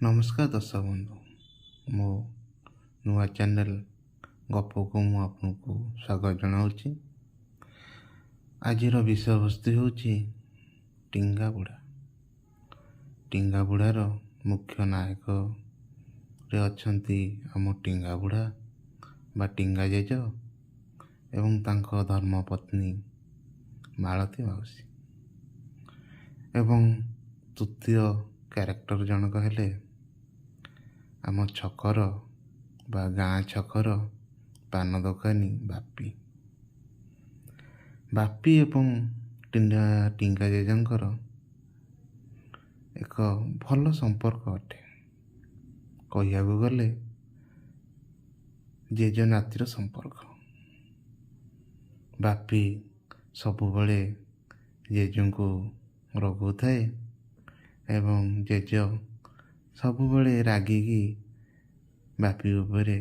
ନମସ୍କାର ଦର୍ଶକ ବନ୍ଧୁ, ମୋ ନୂଆ ଚ୍ୟାନେଲ୍ ଗପକୁ ମୁଁ ଆପଣଙ୍କୁ ସ୍ୱାଗତ ଜଣାଉଛି। ଆଜିର ବିଷୟବସ୍ତୁ ହେଉଛି ଟିଙ୍ଗା ବୁଢ଼ା। ଟିଙ୍ଗା ବୁଢ଼ାର ମୁଖ୍ୟ ନାୟକରେ ଅଛନ୍ତି ଆମ ଟିଙ୍ଗା ବୁଢ଼ା ବା ଟିଙ୍ଗା ଜେଜ ଏବଂ ତାଙ୍କ ଧର୍ମପତ୍ନୀ ମାଳତୀ ମାଉସୀ, ଏବଂ ତୃତୀୟ କ୍ୟାରେକ୍ଟର ଜଣକ ହେଲେ ଆମ ଛକର ବା ଗାଁ ଛକର ପାନ ଦୋକାନୀ ବାପି। ବାପି ଏବଂ ଟିଙ୍ଗା ଜେଜେଙ୍କର ଏକ ଭଲ ସମ୍ପର୍କ ଅଟେ। କହିବାକୁ ଗଲେ ଜେଜ ନାତିର ସମ୍ପର୍କ। ବାପି ସବୁବେଳେ ଜେଜେଙ୍କୁ ରଗଉଥାଏ ଏବଂ ଜେଜ ସବୁବେଳେ ରାଗିକି ବାପି ଉପରେ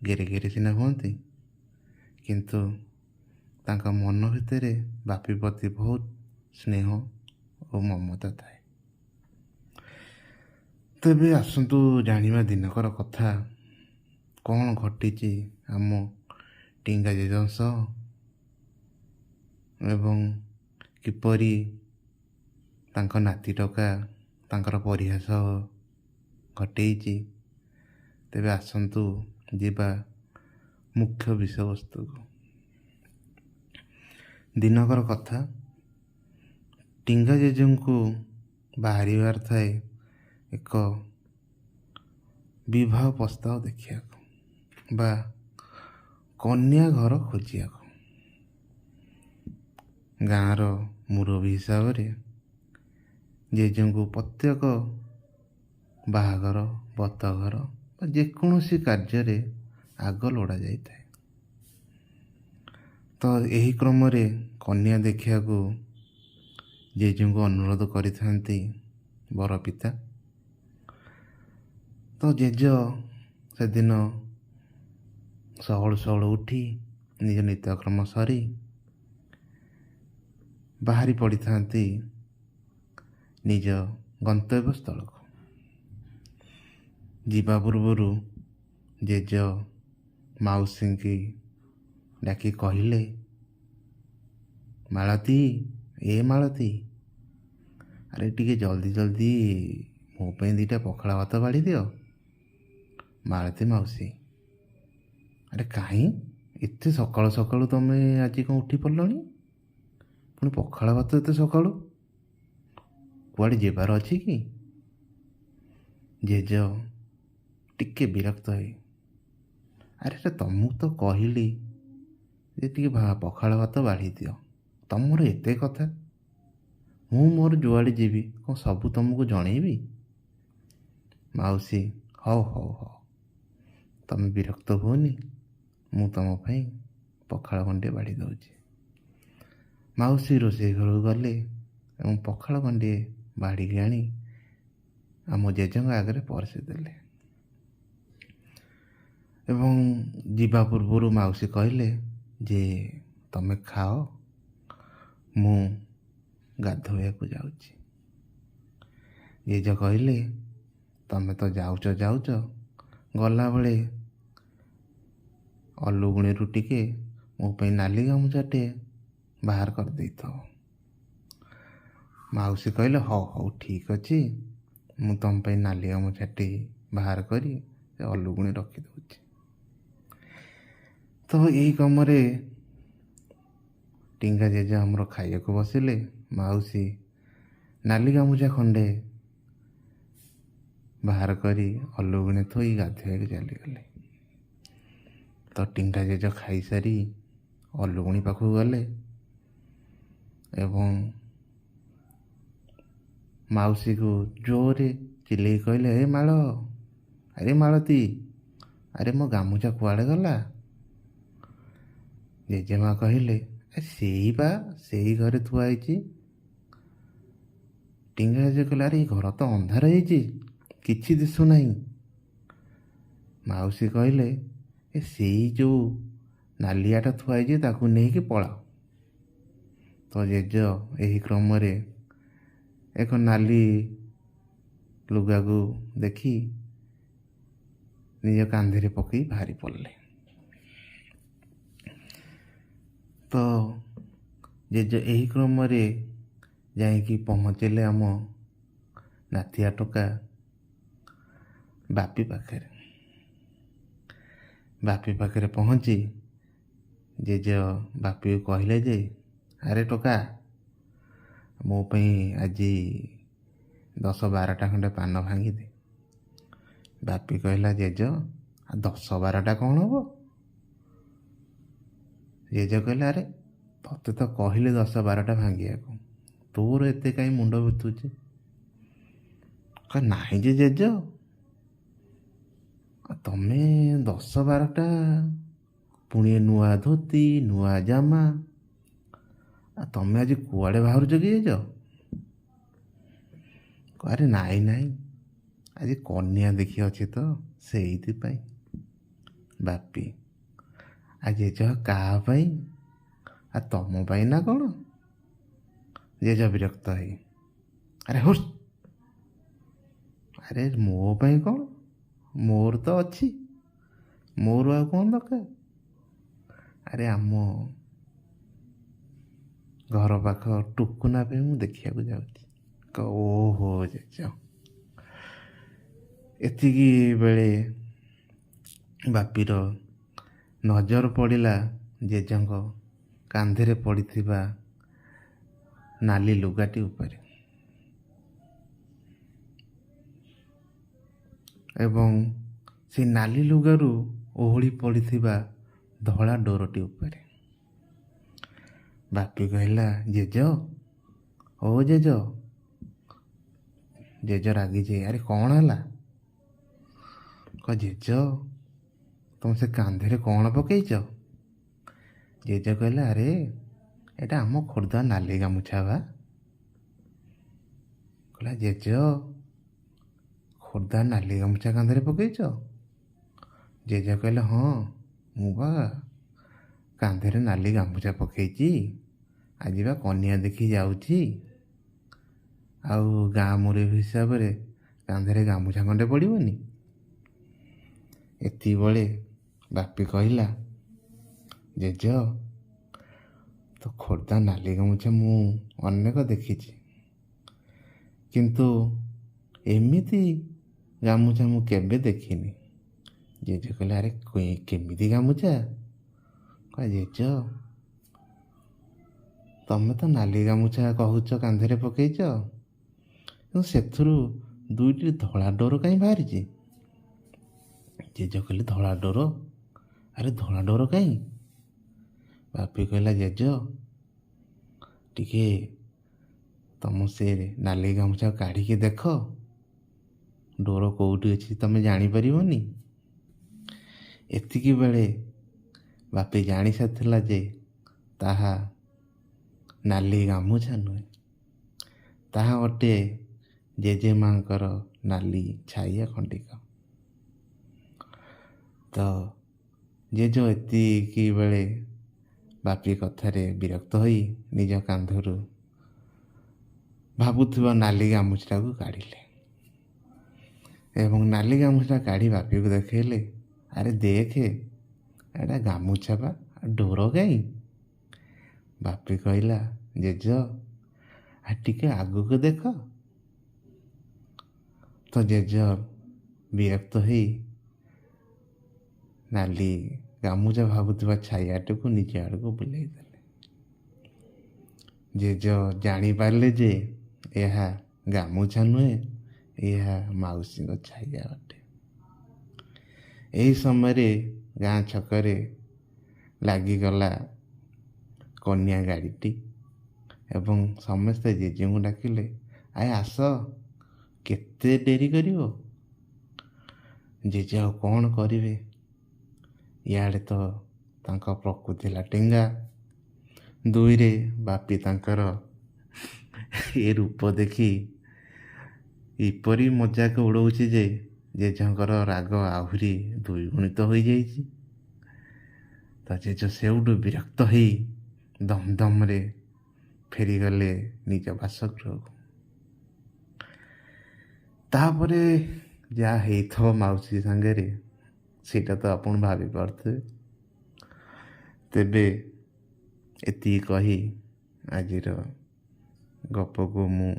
ଗେରେ ଗେରେ ସିନା ହୁଅନ୍ତି, କିନ୍ତୁ ତାଙ୍କ ମନ ଭିତରେ ବାପି ପ୍ରତି ବହୁତ ସ୍ନେହ ଓ ମମତା ଥାଏ। ତେବେ ଆସନ୍ତୁ ଜାଣିବା ଦିନକର କଥା, କ'ଣ ଘଟିଛି ଆମ ଟିଙ୍ଗା ଜେଜଙ୍କ ସହ ଏବଂ କିପରି ତାଙ୍କ ନାତି ଟୋକା ତାଙ୍କର ପରିହାସ ଘଟେଇଛି। ତେବେ ଆସନ୍ତୁ ଯିବା ମୁଖ୍ୟ ବିଷୟବସ୍ତୁକୁ। ଦିନକର କଥା, ଟିଙ୍ଗା ଜେଜେଙ୍କୁ ବାହାରିବାର ଥାଏ ଏକ ବିବାହ ପ୍ରସ୍ତାବ ଦେଖିବାକୁ ବା କନ୍ୟା ଘର ଖୋଜିବାକୁ। ଗାଁର ମୁରବୀ ହିସାବରେ ଜେଜେଙ୍କୁ ପ୍ରତ୍ୟେକ ବାହାଘର, ବ୍ରତଘର ବା ଯେକୌଣସି କାର୍ଯ୍ୟରେ ଆଗ ଲୋଡ଼ା ଯାଇଥାଏ। ତ ଏହି କ୍ରମରେ କନ୍ୟା ଦେଖିବାକୁ ଜେଜେଙ୍କୁ ଅନୁରୋଧ କରିଥାନ୍ତି ବର ପିତା। ତ ଜେଜ ସେଦିନ ସହଳୁ ସହଳୁ ଉଠି ନିଜ ନିତ୍ୟକର୍ମ ସରି ବାହାରି ପଡ଼ିଥାନ୍ତି ନିଜ ଗନ୍ତବ୍ୟ ସ୍ଥଳକୁ। ଯିବା ପୂର୍ବରୁ ଜେଜ ମାଉସୀଙ୍କି ଡାକି କହିଲେ, ମାଳତୀ, ଏ ମାଳତୀ, ଆରେ ଟିକେ ଜଲ୍ଦି ଜଲ୍ଦି ମୋ ପାଇଁ ଦୁଇଟା ପଖାଳ ଭାତ ବାଢ଼ି ଦିଅ। ମାଳତୀ ମାଉସୀ, ଆରେ କାହିଁ ଏତେ ସକାଳୁ ସକାଳୁ ତମେ ଆଜି କ'ଣ ଉଠି ପଡ଼ିଲଣି? ପୁଣି ପଖାଳ ଭାତ ଏତେ ସକାଳୁ, କୁଆଡ଼େ ଯିବାର ଅଛି କି? ଜେଜ ଟିକେ ବିରକ୍ତ ହେଇ, ଆରେ ତମକୁ ତ କହିଲି ଯେ ଟିକେ ପଖାଳ ଭାତ ବାଢ଼ି ଦିଅ, ତମର ଏତେ କଥା, ମୁଁ ମୋର ଯୁଆଡ଼େ ଯିବି କ'ଣ ସବୁ ତମକୁ ଜଣେଇବି? ମାଉସୀ, ହଉ ହଉ ହଉ, ତମେ ବିରକ୍ତ ହୁଅନି, ମୁଁ ତମ ପାଇଁ ପଖାଳ ଗଣ୍ଡିଏ ବାଢ଼ି ଦେଉଛି। ମାଉସୀ ରୋଷେଇ ଘରକୁ ଗଲେ ଏବଂ ପଖାଳ ଗଣ୍ଡିଏ ବାଢ଼ିକି ଆଣି ଆମ ଜେଜେଙ୍କ ଆଗରେ ପରସି ଦେଲେ। ଏବଂ ଯିବା ପୂର୍ବରୁ ମାଉସୀ କହିଲେ ଯେ ତମେ ଖାଅ, ମୁଁ ଗାଧୋଇବାକୁ ଯାଉଛି। ଜେଜ କହିଲେ, ତମେ ତ ଯାଉଛ ଯାଉଛ, ଗଲାବେଳେ ଅଲୁଗୁଣିରୁ ଟିକେ ମୋ ପାଇଁ ନାଲି ଗାମୁଛାଟେ ବାହାର କରିଦେଇଥାଅ। ମାଉସୀ କହିଲେ, ହଉ ହଉ ଠିକ୍ ଅଛି, ମୁଁ ତମ ପାଇଁ ନାଲି ଗାମୁଛାଟି ବାହାର କରି ସେ ଅଲୁଗୁଣି ରଖିଦେଉଛି। ତ ଏଇ କାମରେ ଟିଙ୍ଗା ଜେଜେ ଆମର ଖାଇବାକୁ ବସିଲେ। ମାଉସୀ ନାଲି ଗାମୁଛା ଖଣ୍ଡେ ବାହାର କରି ଅଲୁଗୁଣି ଥୋଇ ଗାଧୋଇବାକୁ ଚାଲିଗଲେ। ତ ଟିଙ୍ଗା ଜେଜ ଖାଇସାରି ଅଲୁଗୁଣି ପାଖକୁ ଗଲେ ଏବଂ ମାଉସୀକୁ ଜୋରରେ ଚିଲେଇ କହିଲେ, ଏ ମାଳ, ଆରେ ମାଳତୀ, ଆରେ ମୋ ଗାମୁଛା କୁଆଡ଼େ ଗଲା? ଜେଜେମା କହିଲେ, ସେଇ ବା ସେଇ ଘରେ ଥୁଆ ହେଇଛି। ଟିଙ୍ଗା ଜେଜେ କହିଲେ, ଆରେ ଏ ଘର ତ ଅନ୍ଧାର ହେଇଛି, କିଛି ଦିଶୁନାହିଁ। ମାଉସୀ କହିଲେ, ଏ ସେଇ ଯେଉଁ ନାଲିଆଟା ଥୁଆ ହେଇଛି ତାକୁ ନେଇକି ପଳାଅ। ତ ଜେଜ ଏହି କ୍ରମରେ ଏକ ନାଲି ଲୁଗାକୁ ଦେଖି ନିଜ କାନ୍ଧରେ ପକାଇ ବାହାରି ପଡ଼ିଲେ। ତ ଜେଜ ଏହି କ୍ରମରେ ଯାଇକି ପହଞ୍ଚିଲେ ଆମ ନାଥିଆ ଟୋକା ବାପି ପାଖରେ। ବାପି ପାଖରେ ପହଞ୍ଚି ଜେଜ ବାପିକୁ କହିଲେ ଯେ, ଆରେ ଟୋକା, ମୋ ପାଇଁ ଆଜି 10 12ଟା ଖଣ୍ଡେ ପାନ ଭାଙ୍ଗିଦେ। ବାପି କହିଲା, ଜେଜ, 10 12ଟା କ'ଣ ହେବ? ଜେଜ କହିଲେ, ଆରେ ତୋତେ ତ କହିଲେ 10 12ଟା ଭାଙ୍ଗିବାକୁ, ତୋର ଏତେ କାହିଁ ମୁଣ୍ଡ ବିନ୍ଧୁଛି? ନାହିଁ ଯେ ଜେଜ, ତମେ 10 12ଟା, ପୁଣି ନୂଆ ଧୋତି ନୂଆ ଜାମା, ଆଉ ତମେ ଆଜି କୁଆଡ଼େ ବାହାରୁଛ କି ଜେଜ? ଆରେ ନାଇଁ ନାଇଁ, ଆଜି କନ୍ୟା ଦେଖି ଅଛି ତ ସେଇଥିପାଇଁ। ବାପି, ଆଉ ଜେଜ କାହା ପାଇଁ? ଆଉ ତମ ପାଇଁ ନା କ'ଣ? ଜେଜ ବିରକ୍ତ ହେଇ, ଆରେ ହୁସ୍, ଆରେ ମୋ ପାଇଁ କ'ଣ, ମୋର ତ ଅଛି, ମୋର ଆଉ କ'ଣ ଦରକାର? ଆରେ ଆମ ଘର ପାଖ ଟୁକୁନା ପାଇଁ ମୁଁ ଦେଖିବାକୁ ଯାଉଛି। ଓହୋ ଜେଜ। ଏତିକି ବେଳେ ବାପିର ନଜର ପଡ଼ିଲା ଜେଜଙ୍କ କାନ୍ଧରେ ପଡ଼ିଥିବା ନାଲି ଲୁଗାଟି ଉପରେ ଏବଂ ସେ ନାଲି ଲୁଗାରୁ ଓହଳି ପଡ଼ିଥିବା ଧଳା ଡୋରଟି ଉପରେ। ବାପି କହିଲା, ଜେଜ, ଓ ଜେଜ। ଜେଜ ରାଗିଯାଇ, ଆରେ କ'ଣ ହେଲା? ଜେଜ, ତମ ସେ କାନ୍ଧରେ କ'ଣ ପକେଇଛ? ଜେଜ କହିଲା, ଆରେ ଏଇଟା ଆମ ଖୋର୍ଦ୍ଧା ନାଲି ଗାମୁଛା ବା। କହିଲା, ଜେଜ, ଖୋର୍ଦ୍ଧା ନାଲି ଗାମୁଛା କାନ୍ଧରେ ପକେଇଛ? ଜେଜ କହିଲେ, ହଁ, ମୁଁ ବା କାନ୍ଧରେ ନାଲି ଗାମୁଛା ପକେଇଛି, ଆଜି ବା କନିଆ ଦେଖି ଯାଉଛି, ଆଉ ଗାଁ ମୁରବି ହିସାବରେ କାନ୍ଧରେ ଗାମୁଛା ଖଣ୍ଡେ ପଡ଼ିବନି? ଏତିକିବେଳେ ବାପି କହିଲା, ଜେଜ, ତ ଖୋର୍ଦ୍ଧା ନାଲି ଗାମୁଛା ମୁଁ ଅନେକ ଦେଖିଛି, କିନ୍ତୁ ଏମିତି ଗାମୁଛା ମୁଁ କେବେ ଦେଖିନି। ଜେଜ କହିଲେ, ଆରେ କେମିତି ଗାମୁଛା? ଜେଜ, ତମେ ତ ନାଲି ଗାମୁଛା କହୁଛ କାନ୍ଧରେ ପକେଇଛ, କିନ୍ତୁ ସେଥିରୁ ଦୁଇଟି ଧଳା ଡୋର କାହିଁ ବାହାରିଛି? ଜେଜ କହିଲେ, ଧଳା ଡୋର? ଆରେ ଧଳା ଡୋର କାହିଁ? ବାପି କହିଲା, ଜେଜ, ଟିକେ ତମ ସେ ନାଲି ଗାମୁଛା କାଢ଼ିକି ଦେଖ, ଡୋର କେଉଁଠି ଅଛି ତମେ ଜାଣିପାରିବନି? ଏତିକି ବେଳେ ବାପି ଜାଣିସାରିଥିଲା ଯେ ତାହା ନାଲି ଗାମୁଛା ନୁହେଁ, ତାହା ଅଟେ ଜେଜେମାଙ୍କର ନାଲି ଛାଇଆ ଖଣ୍ଡିକ। ତ ଜେଜ ଏତିକି ବେଳେ ବାପି କଥାରେ ବିରକ୍ତ ହୋଇ ନିଜ କାନ୍ଧରୁ ଭାବୁଥିବା ନାଲି ଗାମୁଛାଟାକୁ କାଢ଼ିଲେ ଏବଂ ନାଲି ଗାମୁଛାଟା କାଢ଼ି ବାପିକୁ ଦେଖେଇଲେ, ଆରେ ଦେଖେ, ଏଇଟା ଗାମୁଛା ବା, ଡୋର କାହିଁ? ବାପି କହିଲା, ଜେଜ, ଟିକେ ଆଗକୁ ଦେଖ। ତ ଜେଜ ବିରକ୍ତ ହେଇ ନାଲି ଗାମୁଛା ଭାବୁଥିବା ଛାଇଆଟିକୁ ନିଜ ଆଡ଼କୁ ବୁଲେଇ ଦେଲେ। ଜେଜ ଜାଣିପାରିଲେ ଯେ ଏହା ଗାମୁଛା ନୁହେଁ, ଏହା ମାଉସୀଙ୍କ ଛାଇଆ ଅଟେ। ଏହି ସମୟରେ ଗାଁ ଛକରେ ଲାଗିଗଲା କନ୍ୟା ଗାଡ଼ିଟି ଏବଂ ସମସ୍ତେ ଜେଜେଙ୍କୁ ଡାକିଲେ, ଆଏ ଆସ, କେତେ ଡେରି କରିବ? ଜେଜେ ଆଉ କ'ଣ କରିବେ, ଇଆଡ଼େ ତ ତାଙ୍କ ପ୍ରକୃତି ହେଲା ଟେଙ୍ଗା, ଦୁଇରେ ବାପି ତାଙ୍କର ଏ ରୂପ ଦେଖି ଏପରି ମଜାକ ଉଡ଼ଉଛି ଯେ ଜେଜେଙ୍କର ରାଗ ଆହୁରି ଦ୍ୱିଗୁଣିତ ହୋଇଯାଇଛି। ତ ଜେଜ ସେଇଠୁ ବିରକ୍ତ ହେଇ ଦମଦମରେ ଫେରିଗଲେ ନିଜ ବାସଗୃହକୁ। ତାପରେ ଯାହା ହେଇଥିବ ମାଉସୀ ସାଙ୍ଗରେ ସେଇଟା ତ ଆପଣ ଭାବିପାରୁଥିବେ। ତେବେ ଏତିକି କହି ଆଜିର ଗପକୁ ମୁଁ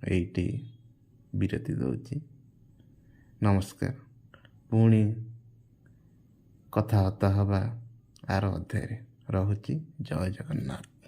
ଏଇଠି ବିରତି ଦେଉଛି। ନମସ୍କାର। ପୁଣି କଥାବାର୍ତ୍ତା ହେବା ଆର ଅଧ୍ୟାୟରେ। ରହୁଛି। ଜୟ ଜଗନ୍ନାଥ।